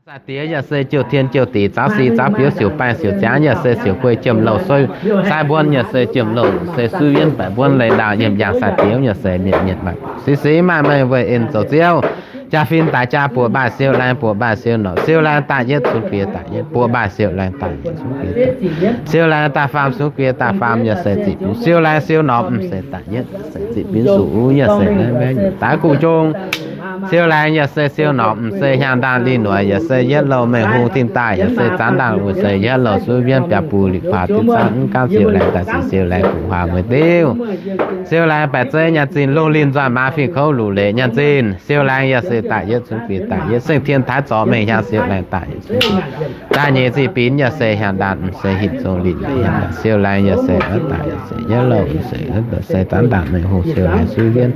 Sai-diex yaac se jouh tien jouh deic, zaux sic zaux biux, siouc baengh siouc ziangx yaac se siouc guei, jiem-louh sai mbuonv yaac se jiem-louh se suiv wienv baeqc mbuonv leiz ndaauh, yiem yangh sai-diex yaac se mienh mienh maaih sic sic maaih meih weic en zoux Ziouv. Jaa-fin daaih jaa buoqc mbaih siou laengz, buoqc mbaih siou norqc, siou laengz daaih yietv cunx bieqc daaih yietv, buoqc mbaih siou laengz daaih yietv cunx bieqc daaih, siou laengz daaih faam cunx bieqc daaih faam yaac se ziqc binv, siou laengz siou norqc m'seix daaih yietv se ziqc binv suqc yaac se naaiv mbaeqv nyungc daaih guv jong. Siou laengz yaac se siou norqc m'seix hiaang ndaanh lih noic yaac se yietv louh mengh hung tim daaih yaac se zaanv ndaanh wuic se yietv louh suiv wienv biaa buc lingc kuaaz diuv zaanv mv gaamv siou laengz daaih sic siou laengz guv huaax mueiz diuv. Siou laengz baeqc zeiv nyaanh zinh lungh linh nzoih maaz fingx kouv luc leic nyaanh zinh. Siou laengz yaac se daaih yietv cunx bieqc daaih yietv seng tien taaix zorc mengh hiaang siou laengz daaih yietv cunx bieqc daaih nyeic ziqc binv yaac se hiaang ndaanh m'seix hinc zong linh hiaang ndaanh siou laengz yaac se oix daaih yaac se yietv louh m'seix se zaanv ndaanh mengh hung siou laengz suiv wienv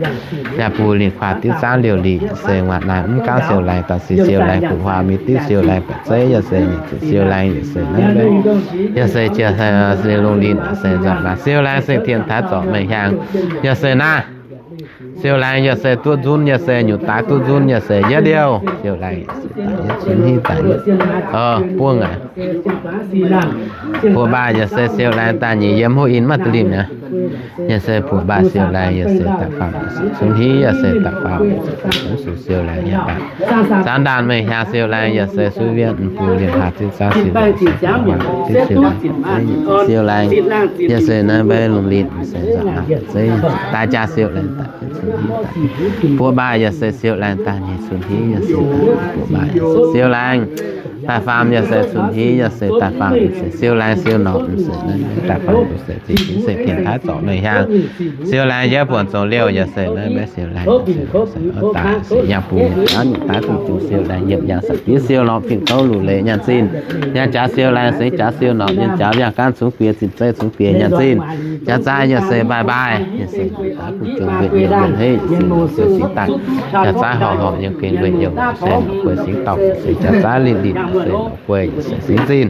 biaa buc lingc kuaaz diuv zaanv liouh lih yaac se nguaaic naaiv mv gaamv siou laengz daaih sic siou laengz guv huaax mueiz diuv siou laengz baeqc zeiv yaac se nyeic ziqc siou laengz yaac se naaiv mbaeqv yaac se jiex se lungh linh yaac se nzoih maaz siou laengz seng tien taaix zorc mengh hiaang yaac se naaiv. Siou laengz yaac se duqv nzunv yaac se nyutc daaix duqv nzunv yaac se yietv liouh. Siou laengz yaac se daaih yietv cunx hiv daaih yietv buov aac. Buoqc mbaih yaac se siou laengz daaih nyeic yiem hov in maiv duqv limh mi'aqv. Yaac se buoqc mbaih siou laengz yaac se daaih faam yaac se cunx hiv yaac se daaih faam yaac se cunx suqc siou laengz yaac daaih zaanv ndaanh mengh hiaang siou laengz yaac se suiv wienv mv buc liemh haaix diuv zaanv siou laengz se daaih faam yaac se cunx siou laengz siou laengz yaac se naaiv mbaeqv lungh linh se nzaangc naaiv zeiv daaih jaa siou laengz daaih buoqc mbaih yaac se siou laengz daaih nyeic cunx hiv yaac se daaih buoqc mbaih yaac se siou laengz daaih faam yaac se cunx hiv yaac se daaih faam yaac se siou laengz siou norqc m'seix naaiv mbaeqv daaih faam yaac se ziqc binv seng tien taaix zorc mengh hiaang siou laengz yietv buonc zoux liouh yaac se naaiv mbaeqv siou laengz yaac se oix daaih se yangh bungx yaac naaiv nyungc daaih guv jong siou laengz yiem yangh sai-diex siou norqc fingx kouv luc leic nyaanh zinh. Yangh jaax siou laengz sengx jaax siou norqc yiem jaax yangh gaanv cunx bieqc zinh zeiv cunx bieqc nyaanh zinh. Jaax zaaiv yaac se mbaih mbaih yaac se daaih guv jong mbuo yiem mbuo hei yaac se sic daaih. Jaax zaaiv horc horc yiem gengh mbuo yiem se norqc guei singx dorngc se jaax zaaiv linh linh se norqc guei yaac se singx zinh.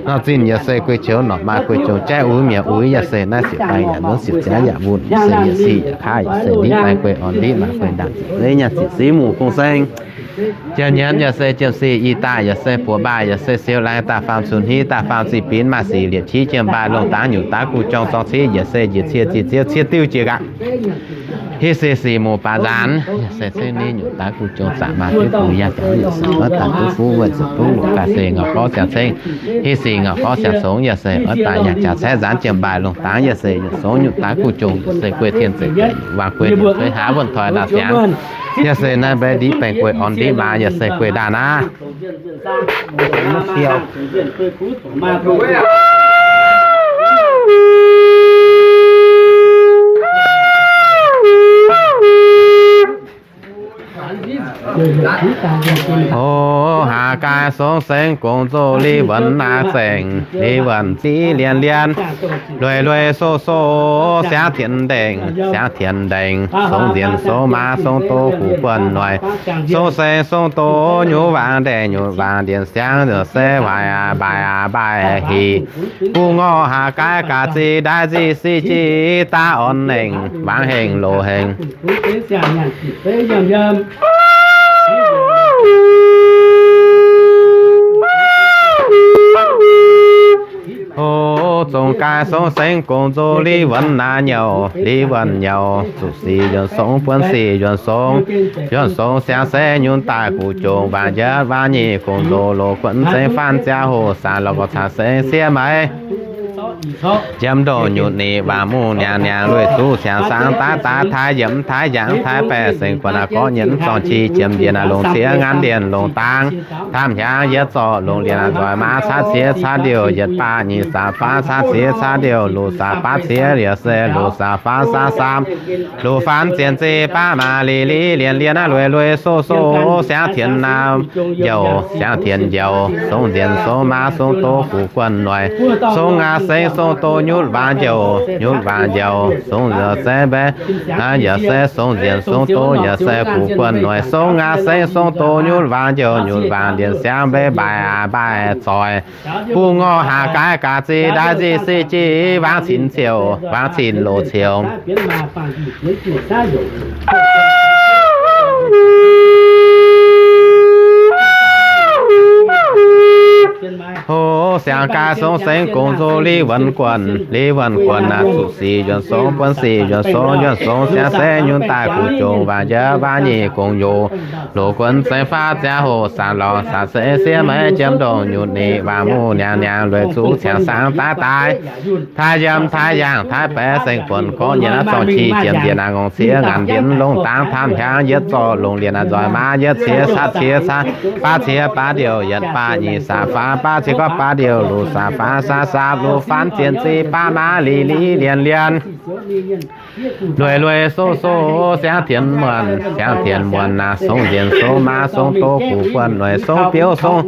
Norqc zinh yaac se guei qiouv norqc maa guei jong jaiv uix mi'aqv uix yaac se naaiv siec baengh yaac nunv siec ziangv yaac wun se yietc sic yaac kaav yaac se liqv baengh guei orn liqv maa guei ndaangc ziqc zeiv nyaanh ziqc siqv muc gong seng. Jiem nyienz yaac se jiem sic ih daaih yaac se buoqc mbaih yaac se siou laengz daaih faam cunx hiv daaih faam ziqc binv maaih sic liepc qiex jiem mbaih longh dangv nyutc daav guv jong zorng civ yaac se njiec cie jiex ziev cie diuh jiex gaax. Hiv sic sic muc baac nzaanx yaac se cengv ni nyutc daav guv jong zaqc maa diuv bungx yangh jaax yaac se oix daaih duqv fuqv weic zuqc duqv luqc gaax se ngauh gorngv siang cengv. Hiv sic ngauh gorngv siang congx yaac se oix daaih yangh jaax caeqv nzaanx jiem mbaih longh dangv yaac se nyutc songx nyutc daav guv jong yaac se guei tien zeiv guei waang guei tien zeiv haav wuonh toi ndau siangx. Yaac se naaiv mbaeqv ndiqv baengh guei orn ndiqv maa yaac se guei ndaah naaiv. O, haaix gaai song sengx gong zoh li wuonx naaiv zengc, li wuonx ziv lienx lienx, lueic lueic soh soh siangx tienx ndengc, siangx tienx ndengc, song nzienc song maa song doz guv guonh noic, song sengx song doz nyutc waangc ndengc, nyutc waangc ndienx siangx, se waaic aac, mbaaih aac, mbaaih hih. Guv ngorc haaix gaai gaax zih ndaaiv nzih siqv jiv daav orn nengc, waangc hengh loz hengh. O, zong gaai song sengx gong zoh li wuonx naaiv nyouc, li wuonx nyouc, zuqc sic yuonx song, buonv sic yuonx song, yuonx song siangx se nyunc daaih guv jong, waangc yietv waangc nyic gong zoh loz guonv zengx faanv ziangh hoc saanx lorz gorx caux sengx siev maiv. Jiem ndoh nyutc nic waangc muh niangx niangx lueic zuqc siangx saangx daav daav taaix yiemx taaix yangx taaix baeqc sengx guonx aac gorqv nyienz zorngh qi jiem ndienh aac longc ciex nganv ndienh longc dangx. Tamv hnyangx yietv zorqv longc ndienh aac nzoih maa cav ciex cav liouh yietc baac nyic zaangc faanv cav ciex cav liouh luoqc zaangc baav ciex liouh se luoqc zaangc faanv sav saam. Luoqc faanv zienx zih baav maa li li lienx lienx aav lueic lueic soh soh siangx tienx naaiv njouc siangx tienx njouc song nzienc song maa song doz guv guonh noic. Song aac sengx song doz nyutc waangc njouc nyutc waangc njouc song nzienc se mbaeqv yaac se song nzienc song doz yaac se guv guonh noic. Song aac sengx song doz nyutc waangc njouc nyutc waangc ndienx siangx mbaeqv mbaaih aac mbaaih zoih. Guv ngorc haaix gaai gaax zih ndaaiv nzih siqv jiv waangc cin ciouc waangc cin loz ciouc. Hov siangx gaax song sengx gong nzou Li Wuonh Guonh, Li Wuonh Guonh naaic zuqc sic yuonc song buonv sic yuonc song yuonc song siangx sengx nyunc daaih gu'jongx waac njiec waac nyic gong yoz, loz guonv zengx faatv ziangh hoc saanc lorngh saanc seix siev meix jiem ndongh nyutc nic waac muv niangx niangx lueic zuqv ciangx saangv daaih daaih, taaih yiem taaih yaangh taaih baeqc sengx buonc gorngv nyienh aqv zorngh qiex jienv ndiev naaic ngongh ciex ngaanc ndiev longx dangx tamv hiaangv yietv zorqv longx ndiev naaic nzoih maav yietv ciex satv ciex caaiv baav ciex baav ndiouh yietc baaih nyic saah faanv baav ciex gorngv baav ndiouh luc saah faanv saah saah luc faanv zien zic baav maav li li lienh lienh lueic lueic soh soh siangx tienx muonh, siangx tienx muonh naaic song njienc song maav song doz guv buonc noic song biouv song,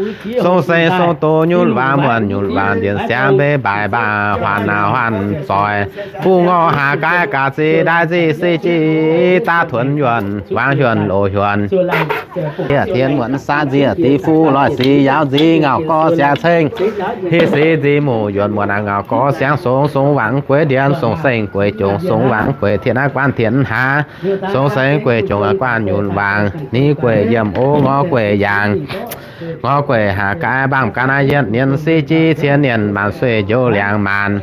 song sengx song doz nyunc waangc muonh nyunc waangc njienc siangx mbeix mbaaix mbaac huaanh naaic huaanh zoih buv ngorc haac gaai gaax zic ndaaih nzic sic jic daav tuonx yuonh waangc yuonh loz yuonh. Nzieqc tienx muonh saah nzieqc dic fuqv loic sic yaauv nzic ngauh gorx siangx ceng, hiv sic nzic muc yuonh muonh aac ngauh gorx siangx song, song waangc gueix ndiev song sengx gueix jongc, song waangc gueix tienx aqv guanh tienx haav, song sengx gueix jongc aqv guanh nyunc waangc, ni gueix yiem ov ngorc gueix yaangh, ngorc gueix haac gaai mbaamh gan aqv yietv nienx sic jic cien nienx maanc sueih njoux liangx maanc,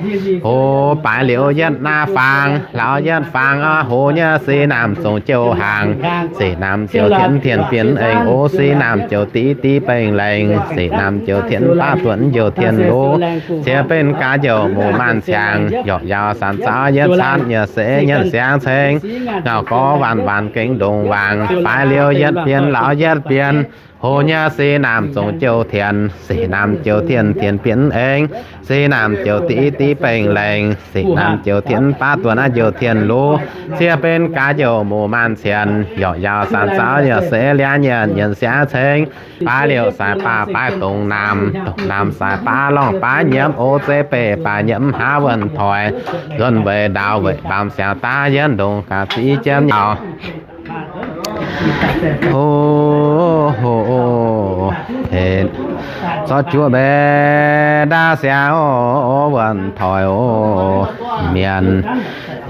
hoz baaix liuz yietv naaiv faang, lauz yietv faang aqv hoz nyei sic naamh zongc jouh haangx, sic naamh jouh tienx tienx bienx eix ov sic naamh jouh diqv diqv bengh lengh, sic naamh jouh tienx baav buonc jouh tienx lov, ciex benx gaax jouh muc maanh ciangx, yorqc yaauc saanc zaaux yietv caatv nyei seix nyienx siangx ceng, ngauh gorx waanc waanc gengh ndongc waangc, baaix liuz yietv bienx lauz yietv bienx, hoz nyei sic naamh zongc jouh tienx, sic naamh jouh tienx tienx bienx eix, sic naamh jouh diqv diqv bengh lengh, sic naamh jouh tienx baav buonc aqv jouh tienx lov, ciex benx gaax jouh muc maanh cienx, yorqc yaauc saanc zaaux nyei seix liangv nyienx nyienx siangx ceng, baaix liuz sai baav baaix dongc naamh, dongc naamh sai baav lorngh baav nyiemv ov zeiv beih baaix nyiemv haav wuonh toix, nzuonx weic ndaaux weic mbaamh siangx daav yienv ndongc gaax ziv jienv yaauc. Zorqv juoqv mbaeqc ndaauv siangx oc, wuonh toix oc, mienh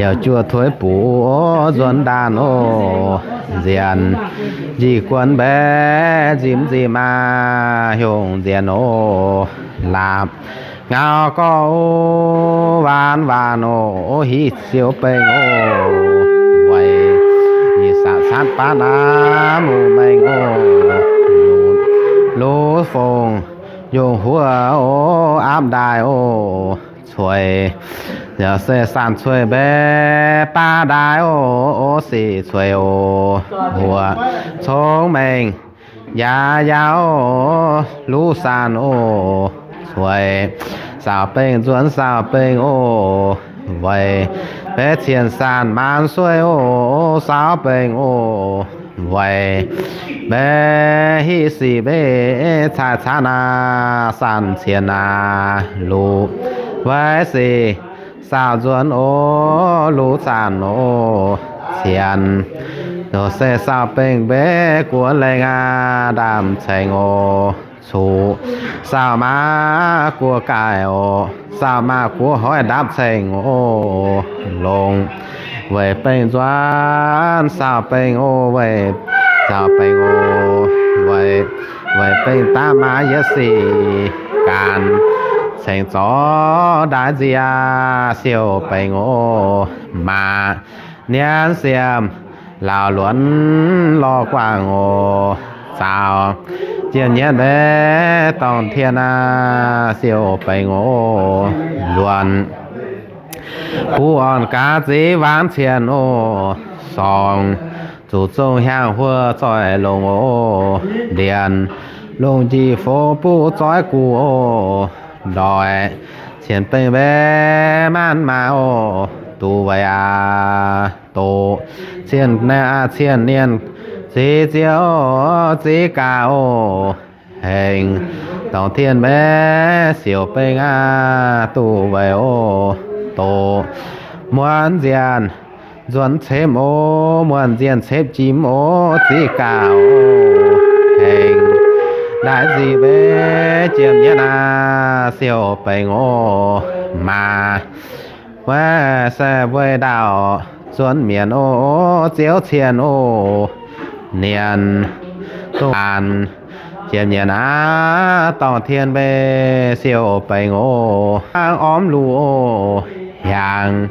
yaac juoqv tuix buc oc, nzuonx ndaanh oc, nzienh njiec guon mbaeqc nzimv nzimv aac, hiungh nzienh oc, laapc ngau gorx oc, waanc waanc oc, hiv siou bengh oc, weic nyei saatv caatv baav aav muc mengh oc, luv fongc yongh huov oc, aapv ndaaih oc, cueix, yaac se saanh cueix mbaeqc baav ndaaih oc, sic cueix oc, huoqc congx mengh yaac yaac oc, luv saanh oc, cueix saauc bengh nzuonx saauc bengh oc, weic mbaeqc cien saanh maanc sueih oc, saauc bengh oc, weic mbaeqc hiv sic mbaeqc caaix caanv aac, saanh cien aac, luv weic sic saauc nzuonx oc, luv saanh oc, cien se saauc bengh mbaeqc guoqv lengh aac, ndaamv-ceng oc, cuqv saauc maa guoqv gaaih oc, saauc maa guoqv hoiv ndaapv-ceng oc, longc weic bengh nzuonx saauc bengh oc, weic saauc bengh oc, weic weic bengh daav maa yietv sic gaanv, ceng zorqv ndaaiv nziec siou bengh oc, maa nienv siem laauc luonx lorh guangc oc, zaaux jien nyienv mbaeqc dorngh tien aac, siou bengh oc, nzuonx buv orn gaax ziv waanc cien oc, sorngx zuqc zong hiaangx huov zoih longc oc, ndienh longc njic fo buv zoiv guv oc, ndoic cien bengh mbaeqc maanc maa oc, duqv weic aac doqc cien naaiv aac cien nienh ziv ziex oc, ziv gaax oc, hengx dorngh tien mbaeqc siou bengh aac, duqv weic oc doqc muonz nzienh nzuonx cepv oc, muonz nzienh cepv jimv oc, ziv gaax oc, hengx ndaaiv nzic mbaeqc jiem nyienv aac, siou bengh oc, maa mbaeqc se mbuo ndaauh nzuonx mienc oc, ziouv cien oc, nienh dongh aanx Jiem nyienc aav dorngh tien mbeih siou bengx oc, hnangv ormv luh oc hiaangx.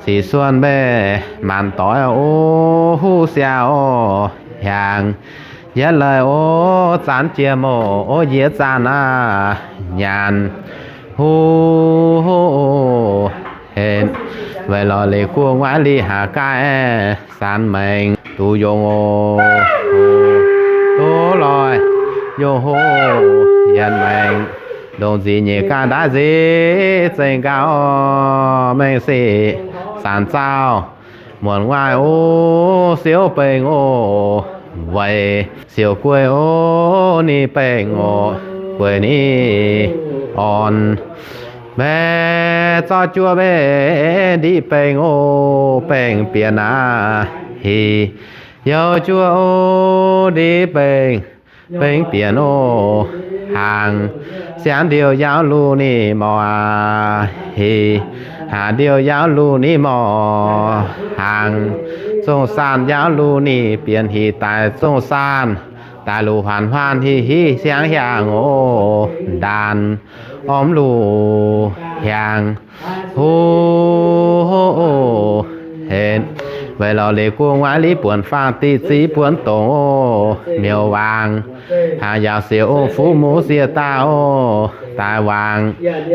Sic suon mbeih maanc doix oc, huv siaauc oc hiaangx. Yietv leih oc, zanv jiem oc, o, yietv zanc aav nyanc huv henv. Weic lorz leiz guv nguaaiv li haac gaaih sanx maengx duqv yungz oc. Duqv loih yungz hoc yienx maengx, ndongc nzic nyeic gaaih ndaaiv nzic zengc nqaaux mengh sic sanx zauh. Muonc nguaaiv oc, siouv bengx oc, weic siouc guei oc, ninh bengx oc, guei ninh orn. Mbaeqc zorqv juov mbeih ndiqv bengx oc, bengx bienx aav hih. Youh juov oc, ndiqv bengx, bengx bienx oc hnaangx. Siangx ndiouh yaauv luh ninh morc aav hih, haac ndiouh yaauv luh ninh morc hnaangx. Zongh saanh yaauv luh ninh bienx hih daaih zongh saanh, daaih luh huaanc huaanh hih hiv siangx hiaangx oc, ndaanx ormv luh hiaangx. Huv henv, weic lorz leiz guv nguaaiv liv buonc faang diqv ziv buonc dongc oc, miuc waangc hnaangx yaauc siouc oc, fuqv muv siex daaih oc, daaih waangc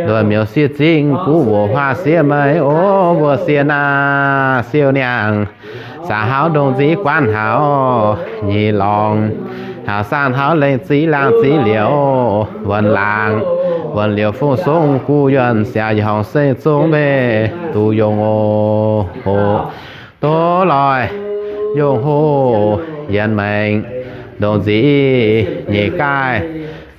nduoh miuc siev zingh guv wuoc huaav siev meix oc, mbuo siev naaiv siou niangh. Saax hauv ndongc nziv guaanv hauv nyic lorngx, hauv saanh hauv lengh ziv laangh ziv liouc, wuonx laangc wuonx liouc fungc songv guv yuonh siaauc horngc seng zong mbeih duqv yungz oc. Hoc duqv loih yungz hoc yienx maengx, ndongc nzic nyeic gaaih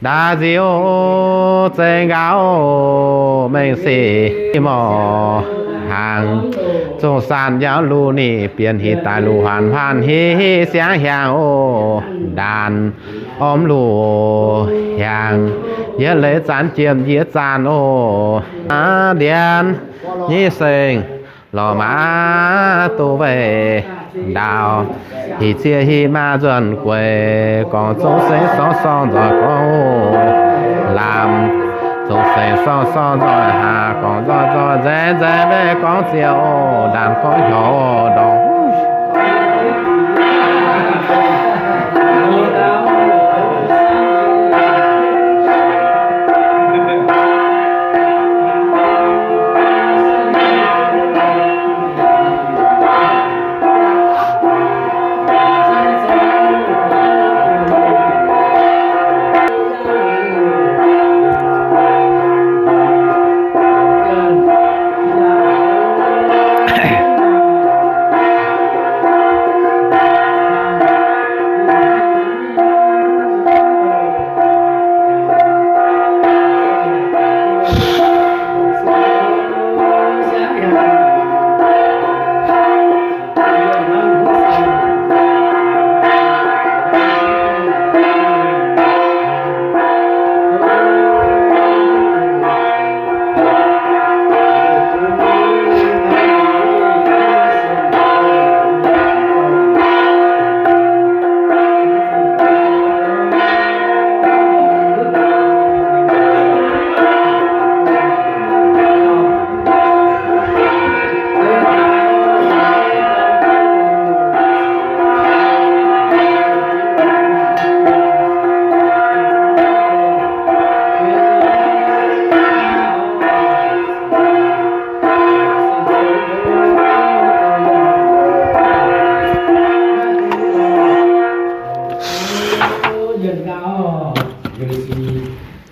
ndaaiv nzic oc, zengc nqaaux mengh sic morc hnaangx. Zongh saanh yaauv luh ninh bienx hih daaih luh huaanc huaanh hih siangx hiaangx oc, ndaanx ormv luh hiaangx. Yietv leiz zanc jiem yietv zanc oc, ndienx nyic sengx lorz maaz duqv weih ndaauv. Hih ziex hih maaz nzuonx gueix, gorngv zong sengx sorng sorng nzoih gorngv oc, lamz zong sengx sorng sorng nzoih haac gorngv nzoih nzoih nzaeng nzaeng mbeih gorngv ziex oc, ndaanx gorngv hnyouv ndorngx.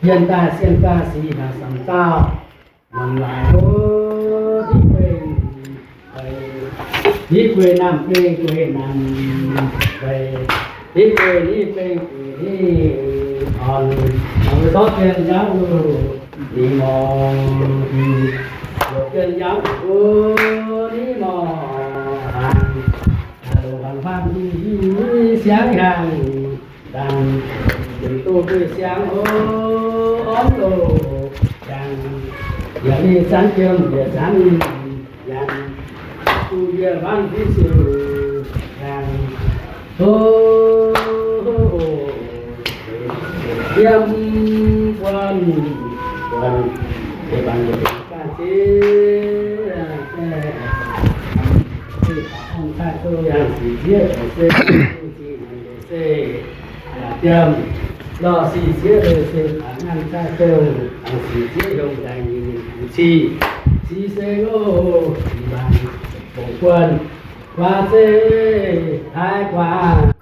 Yienh daaih sienh daaih sic hnaangx samx zaauh, mangc laaix o, div guei, div guei naamh guei guei naamh guei, div guei niv guei guei niv orn, mangc zorqv jien njaaux luh niv morc, heuc jien njaaux luh niv morc, hnaangx luh hnaangx faanh siangx hnyangx. Dangh, yiem duqv duqv siangx o, orn loh, dangh, yaac mingh zanv jiem, yaac zanv yangh, duqv yie manv hiuv siou, dangh, o, o, o, Yiem buonc, buonc, yie bangc yie ganh ziex, se, se, se, yangh sic zieqv se, se, se, yaac diemv, lorh sic zieqv se, se, baac nanv zaqv zouh, yangh sic zieqv yongh daaih nyei cic, cic se ngov, yie bangc, bungx buonc, guaax se, taaix guaax.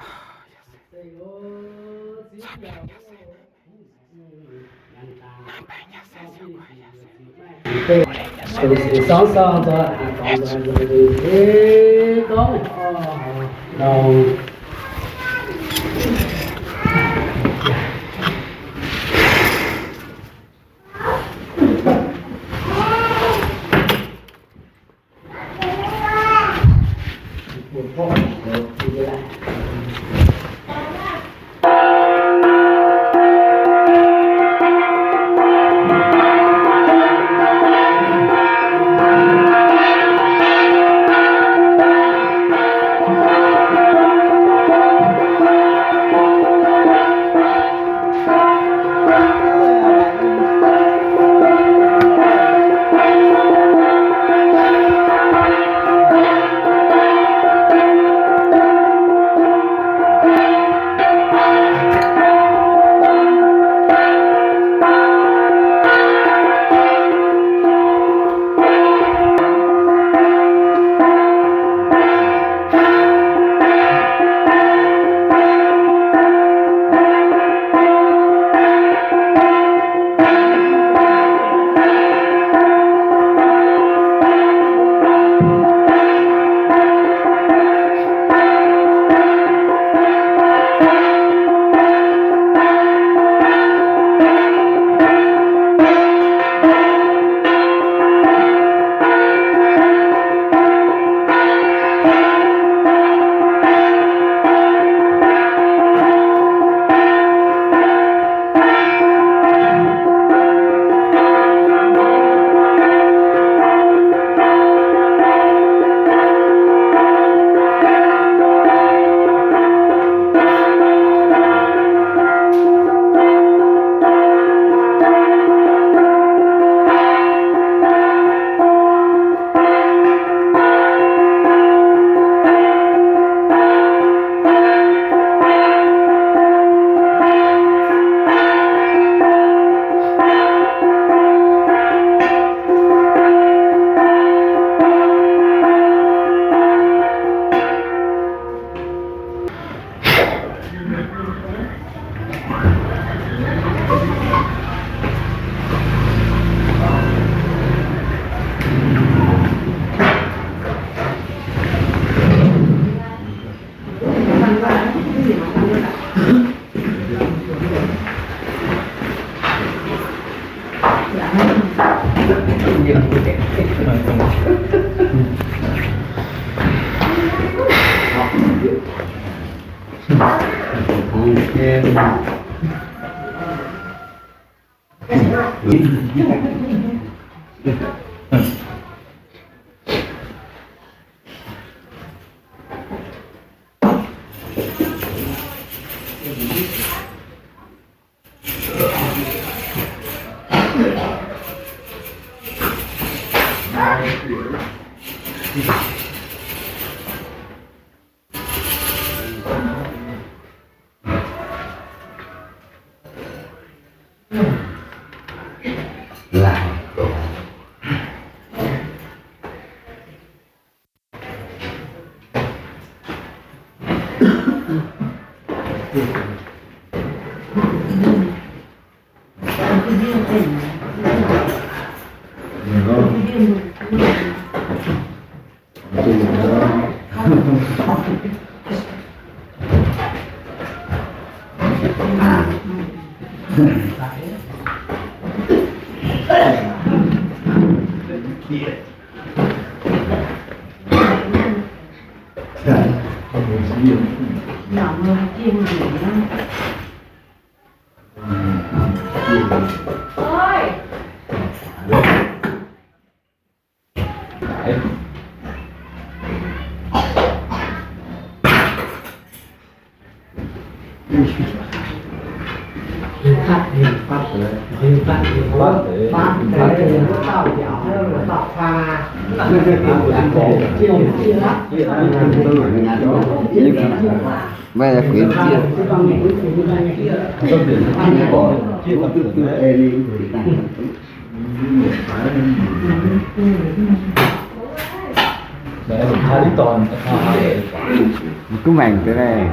Kuv maengc deix naaiv.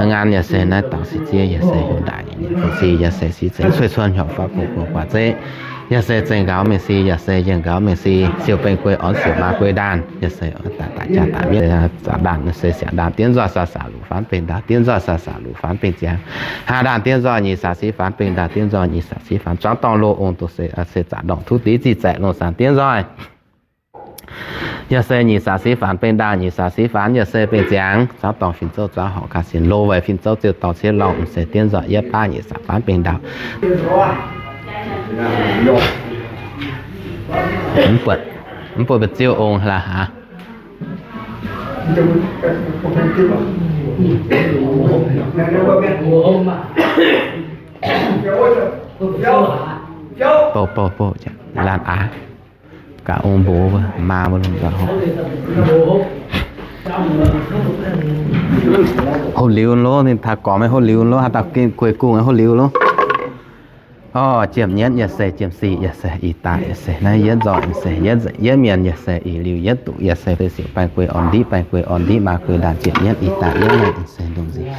Ngaan yaac se naaiv dorngx sieqv zieqv, yaac se heuc ndaaic nyei fun-si, yaac se sieqv zengx cueiv cuonv hnyouv fav bung bung guaax zeiv, yaac se zengx nqaux mingh si, yaac se yienh nqaux mingh si, siou beng guei orn siouc maa guei ndaanh, yaac se oix daaih daaih jaa daaih mienv, zaqc ndaanh se siangx ndaanh diev nzoih saa saa luqc faanv beng ndaauv, diev nzoih saa saa luqc faanv beng ziangx, haa ndaanh diev nzoih nyic saa siv faanv beng ndaauv, diev nzoih nyic saa siv faanv zuangx dorngh loz ong doqc se, se zaqc ndorngh tuv div zih zaeqc lungh saang diev nzoih. Yaac se nyic saa siv faanv beng ndaauv, nyic saa siv faanv yaac se beng ziangx, zuangx dorngh fin-zouv zuangx horngc ga'sienx loz weic fin-zouv ziouc dorngh ciev lorngh, m'seix diev nzoih yietv baav nyic saa faanv beng ndaauv. Mv buatc, mv buatc mba'ziouv ong la'haaix. Bouh, bouh, bouh, laanh aav. Gaax ong mbuox wuov, maa wuov lungh ndorm. Hopv liuz loh, ninh taux gormx hopv liuz loh, haaix dauh gengh guei gungh hopv liuz loh. Orv, jiem nyienv yaac se, jiem sic yaac se, ih daaih yaac se, naaiv yietv nzoih yaac se, yietv, yietv mienh yaac se, ih liuz yietv duqv yaac se, siouc baengh guei orn ndiqv, baengh guei orn ndiqv, maa guei ndaanh jiem nyienv, ih daaih yietv mienh yaac se, ndongc nziex.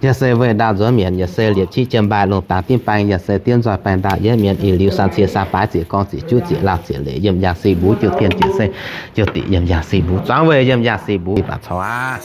Yaac se weih ndaauv nzuonx mienh, yaac se liepc qiex jiem mbaih lungh dangx dimv baeng, yaac se diev nzoih baengh ndaauv yietv mienh, ih liuz san cie saa baaix ziepc gorngv ziepc juqv ziepc laauh ziepc leiz yiem njang si mbuv jiu tien jiu seng jiu diqc yiem njang si mbuv zuangx weih yiem njang si mbuv baac corc aqv.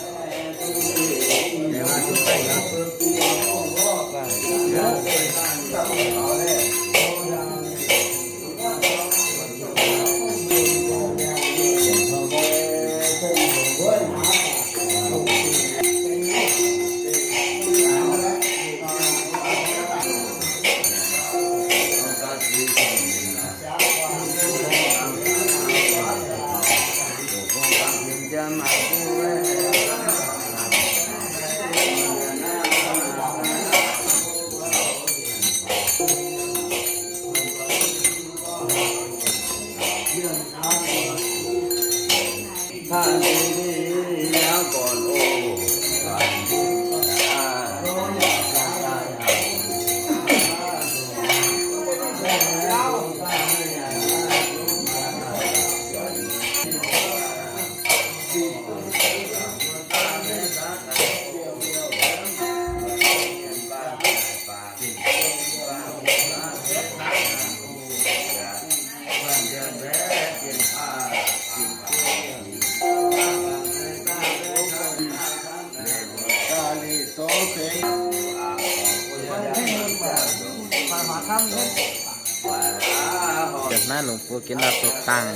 Naaiv longc buo gin naaiv doqc dangh.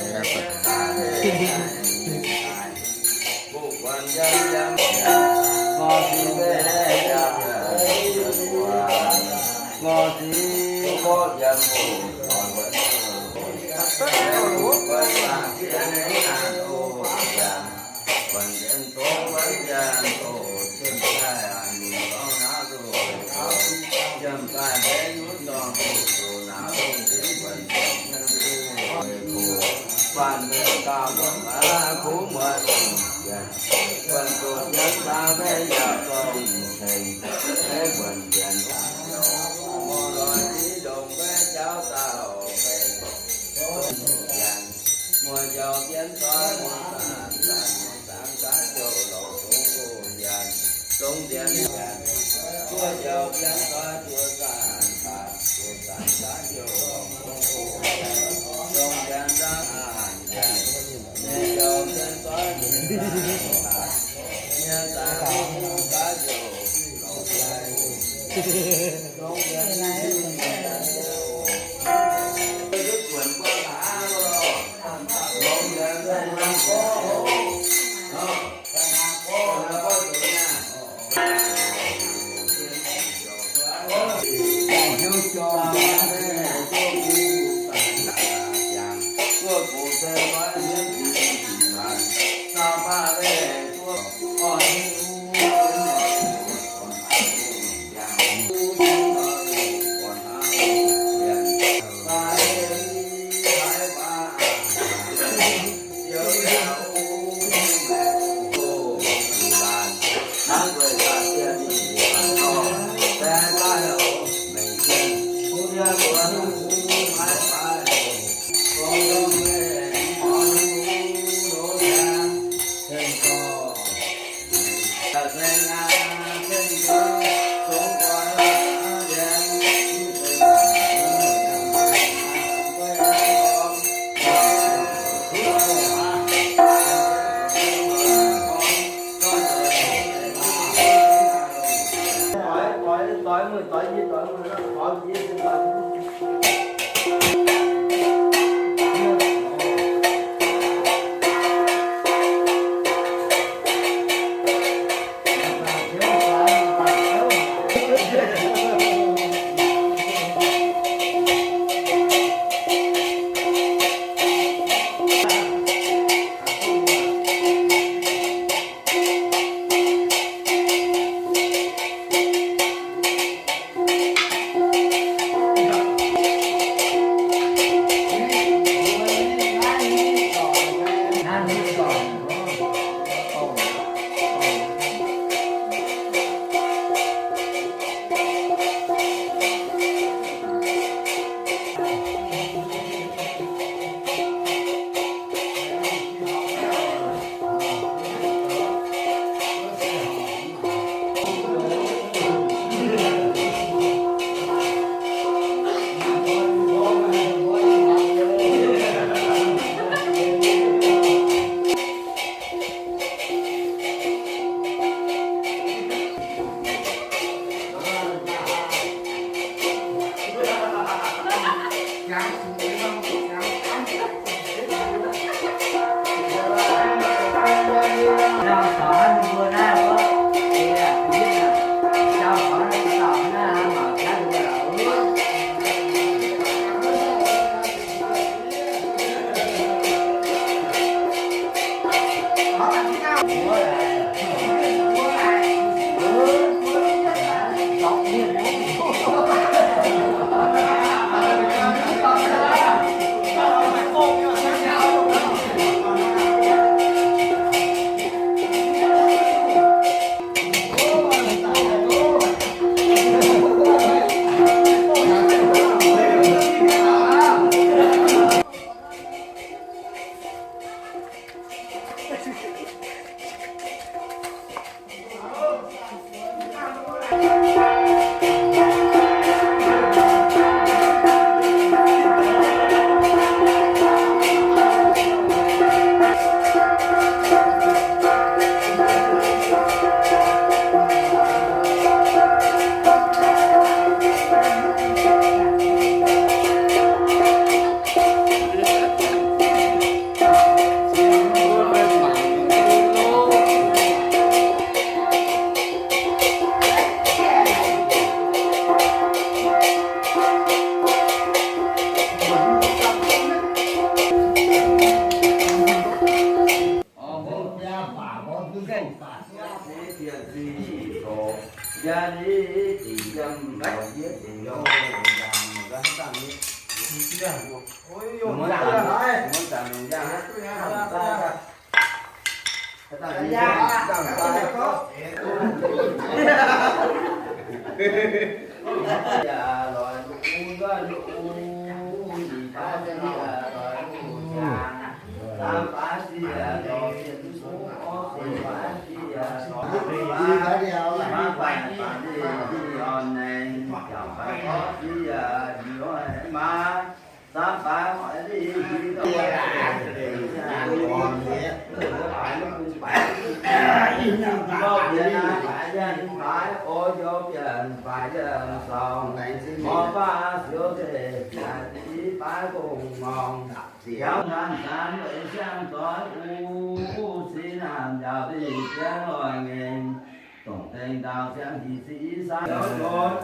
Dongh deix ndaauv siangx hingh ziqc i saan youz nqox,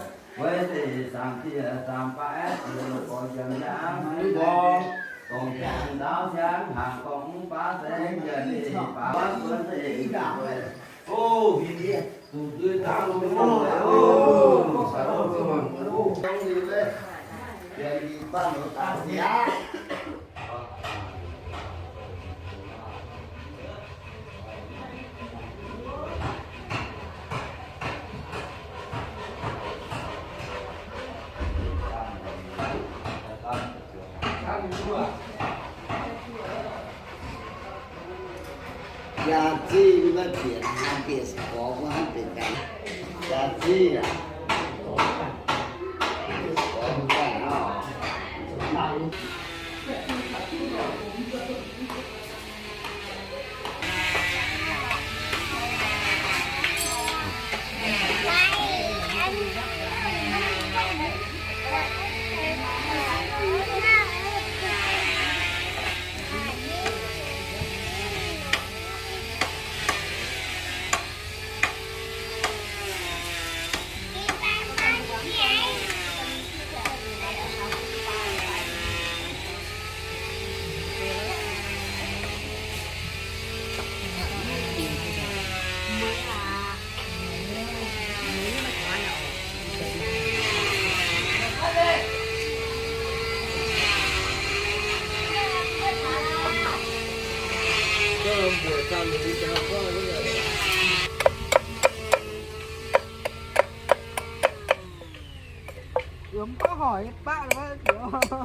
weic deix zaangc Diex zaangc baav aeqv, ziouc gorx njang yangh mv mborqv. Dongh deix ndaauv siangx hnaangx gorngv mv baav zengx yietc deix baav wuonv deix. O, hingh yie zuqc nzuih dangx lungh dongh weic o, dongh liuz, yietc li baav longx daaih siangx. Jaax zinh maiv bieqc, bieqc gorx maiv benx ganh. Jaax zinh aac, gorx maiv ganh nor. Mbuox ganh mingh jaa gorngv. Mv baac hoic baqv wuov.